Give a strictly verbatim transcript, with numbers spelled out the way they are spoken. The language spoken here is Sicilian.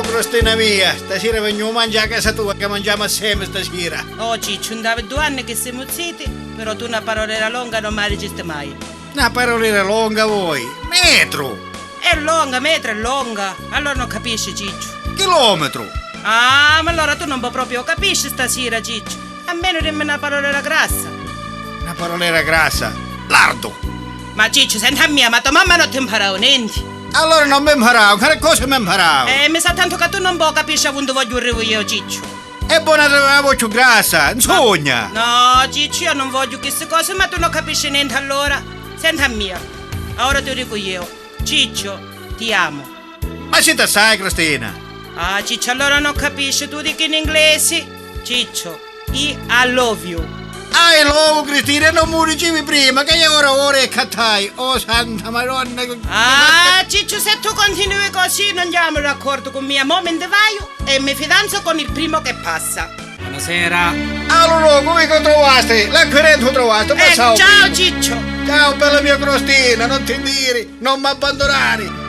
Crostina mia, stasira vegnu a mangià a casa tua, ca mangiamu assemi stasira. Oh Cicciu, nt'havi dui anni chi simu ziti, però tu na parolera longa non mi la dicisti mai. Na parolera longa voi? Metru! È longa, metru è longa. Allora non capisci, Cicciu. Chilometru! Ah, ma allora tu non vo proprio capisci stasira, Cicciu. Almenu dimmi na parolera grassa. Na parolera grassa? Lardu! Ma Cicciu, senti a mia, ma to mamma non ti mparau nenti? Allora non mi mparau, che cosa mi mparau? Eh, mi sa tantu ca tu non vo capisci avundu vogghiu arrivu io, Cicciu. E bona la voci grassa, nsugna! No, Cicciu, io non vogghiu chisti cosi, ma tu non capisci nenti allora. Senti a mia, ora ti dicu io. Ciccio, ti amo. Ma siti assai, Cristina! Ah, Ciccio, allora non capisci, tu dichi in inglesi. Ciccio, I, I love you. I love Cristina, e non mi lu dicivi prima, ca io ora ora e cattai. Oh, santa Madonna! Ah, Ciccio, se tu continui così, non andiamo d'accordo con mia. Mo mi ne vaiu e mi fidanzo con il primo che passa. Buonasera. Allora, come che trovasti? L'acquirente lo trovasti? Eh, ciao, Ciccio. Ciao, bella mia Cristina, non ti diri, non mi abbandonare.